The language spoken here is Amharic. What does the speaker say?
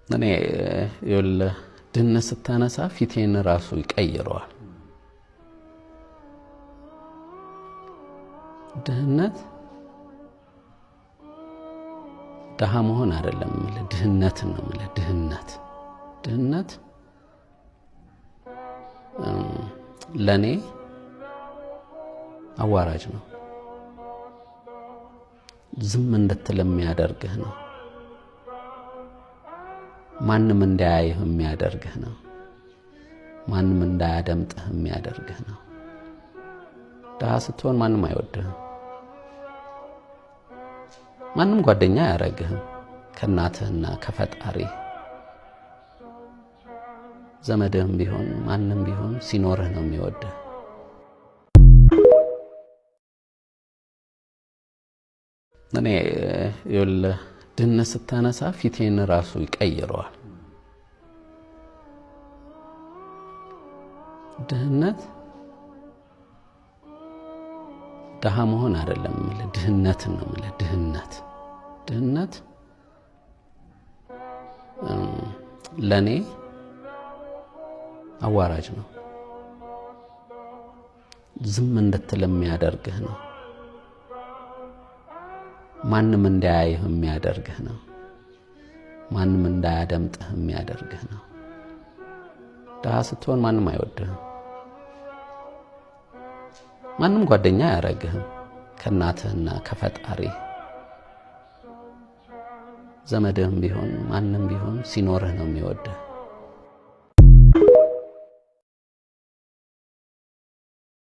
እኔ ይኸውልህ ድህነት ስታነሳ ፊቴን ራሱ ይቀይረዋል። ድህነት ድሃ መሆን አይደለም የምልህ፣ ድህነትን ነው የምልህ። ድህነት ለእኔ አዋራጅ ነው። ዝም እንድትል የሚያደርግህ ነው። ማንም እንዳያይህ የሚያደርግህ ነው። ማንም እንዳያደምጥህ የሚያደርግህ ነው። ድሃ ስትሆን ማንም አይወድህም። ማንም ጓደኛ አያረግህም ከእናትህና ከፈጣሪ። ዘመድህም ቢሆን ማንም ቢሆን ሲኖርህ ነው የሚወድህ። እኔ ይኸውልህ ድህነት ስታነሳ ፊቴን ራሱ ይቀይረዋል። ድህነት ድሃ መሆን አይደለም የምልህ፣ ድህነትን ነው የምልህ። ድህነት ለእኔ አዋራጅ ነው። ዝም እንድትል የሚያደርግህ ነው። ማንም እንዳያይህ የሚያደርግህ ነው። ማንም እንዳያደምጥህ የሚያደርግህ ነው። ድሃ ስትሆን ማንም አይወድህም። ማንም ጓደኛ አያረግህም ከእናትህና ከፈጣሪ። ዘመድህም ቢሆን ማንም ቢሆን ሲኖርህ ነው የሚወድህ።